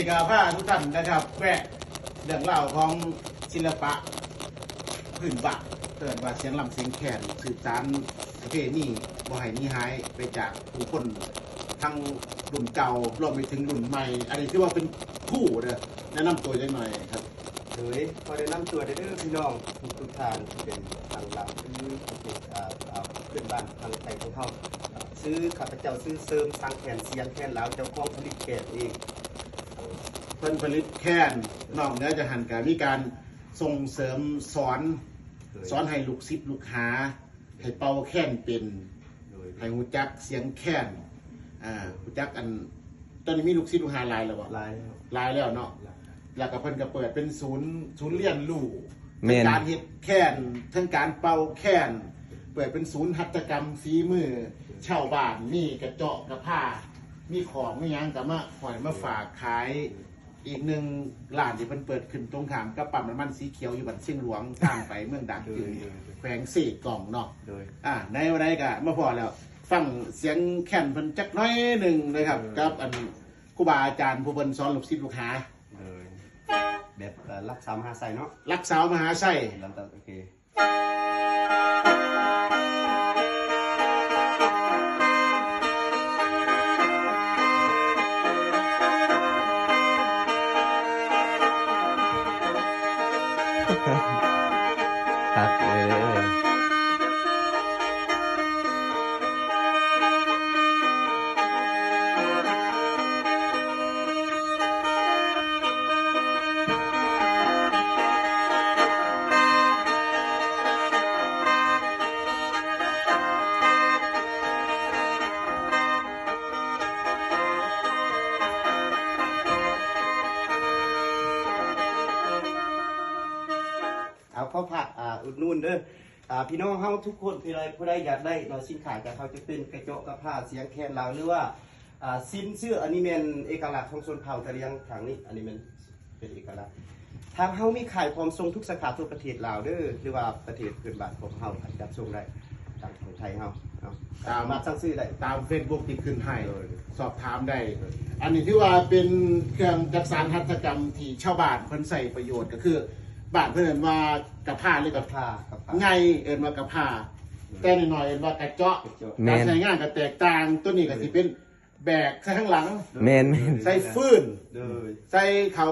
ກໍພາທຸກທ່ານນະຄັບ ແວະເລື່ອງລາວຂອງສິລະປະພື້ນບ້ານ ເອີ້ນວ່າສຽງລຳສຽງແຄນ ສືບສານປະເພນີບໍ່ໃຫ້ໜີຫາຍໄປຈາກຜູ້ຄົນທັງລຸ້ນເກົ່າ ລວມໄປເຖິງລຸ້ນໃໝ່. ອັນນີ້ຖືວ່າເປັນຄູເດີ ແນະນຳຕົວຈັກໜ່ອຍຄັບ. ໂດຍ ຂໍແນະນຳຕົວເດີພີ່ນ້ອງທຸກໆທ່ານ ທີ່ເປັນທາງລາວ ຫຼື ເປັນ ອ່າ ອ່າ ເພື່ອນບ້ານທາງໄທຂອງເຮົາ. ຊື່ ຂ້າພະເຈົ້າຊື່ເສີມ ສັງແຄນ ສຽງແຄນລາວ ເຈົ້າຂອງຜະລິດແຄນເອງ. ເພິ່ນຜະລິດແຄນ ນອກເໜືອຈາກຫັ້ນກໍມີການສົ່ງເສີມສອນ ໂດຍ ສອນໃຫ້ລູກສິດລູກຫາ ໃຫ້ເປົ່າແຄນເປັນ ໂດຍ ໃຫ້ຮູ້ຈັກສຽງແຄນ ອ່າ ຮູ້ຈັກອັນ ຕອນນີ້ມີລູກສິດລູກຫາຫຼາຍແລ້ວບໍ່? ຫຼາຍແລ້ວ ຫຼາຍແລ້ວເນາະ ຫຼາຍ ແລ້ວກໍເພິ່ນກໍເປີດເປັນສູນ ສູນຮຽນຮູ້ ແມ່ນ ການເຮັດແຄນ ເຖິງການເປົ່າແຄນ ເປີດເປັນສູນຫັດຖະກຳຝີມື ໂດຍ ຊາວບ້ານ ມີກະເຈາະກະພາ ມີຂອງມີຫຍັງກໍມາຫ້ອຍມາຝາກຂາຍ. ໂດຍ ອີກໜຶ່ງຮ້ານທີ່ເພິ່ນເປີດຂຶ້ນຕົງຂ້າມກັບປ້ຳນ້ຳມັນສີຂຽວ ຢູ່ບ້ານຊຽງຫຼວງ ທາງໄປເມືອງດາກ ໂດຍ ທີ່ ໂດຍ ແຂວງເຊກອງເນາະ. ໂດຍ ອ່າ ໃນວັນໃດກໍມາພໍ້ແລ້ວ ຟັງສຽງແຄນເພິ່ນຈັກໜ້ອຍໜຶ່ງເລີຍຄັບ ໂດຍ ກັບອັນຄູບາອາຈານຜູ້ເພິ່ນສອນລູກສິດລູກຫາ. ໂດຍ ແບບ ເອີ ລັກສາວມະຫາໄຊເນາະ ລັກສາວມະຫາໄຊ. ໂອເຄ ຄັກເອີຍ. ເອົາ ຂໍຝາກ ອ່າ ອຸດໜູນເດີ ອ່າ ພີ່ນ້ອງເຮົາທຸກຄົນ ທີ່ໃດ ຜູ້ໃດຢາກໄດ້ເນາະ ສິນຄ້າຈາກເຮົາ ຈະເປັນກະເຈາະກະພາ ສຽງແຄນລາວ ຫຼືວ່າ ອ່າ ສິ້ນເຊື້ອ ອັນນີ້ແມ່ນເອກະລັກຂອງຊົນເຜົ່າກະຫຼຽງທາງນີ້ ອັນນີ້ແມ່ນເປັນເອກະລັກ. ທາງເຮົາມີຂາຍພ້ອມສົ່ງທຸກສາຂາທົ່ວປະເທດລາວເດີ ຫຼືວ່າປະເທດເພື່ອນບ້ານຂອງເຮົາ ຈັດສົ່ງໄດ້ ທາງໄທເຮົາເນາະ ສາມາດສັ່ງຊື້ໄດ້ຕາມເຟສບຸກທີ່ຂຶ້ນໃຫ້ ໂດຍ ສອບຖາມໄດ້. ໂດຍ ອັນນີ້ຖືວ່າເປັນເຄື່ອງຈັກສານຫັດຖະກຳທີ່ຊາວບ້ານເພິ່ນໃຊ້ປະໂຫຍດ ກໍຄືບ້ານເພິ່ນເອີ້ນວ່າກະພາ ຫຼື ກະພາ ກະພາ ໃຫຍ່ເອີ້ນວ່າກະພາ ໂດຍ ແຕ່ນ້ອຍໆເອີ້ນວ່າກະເຈາະ ກະເຈາະ ແມ່ນ ການໃຊ້ງານກໍແຕກຕ່າງ. ໂຕນີ້ກໍຊິເປັນແບກໃສ່ທາງຫຼັງ ແມ່ນໆ ໃສ່ຟືນ ໂດຍ ໃສ່ເຂົ້າ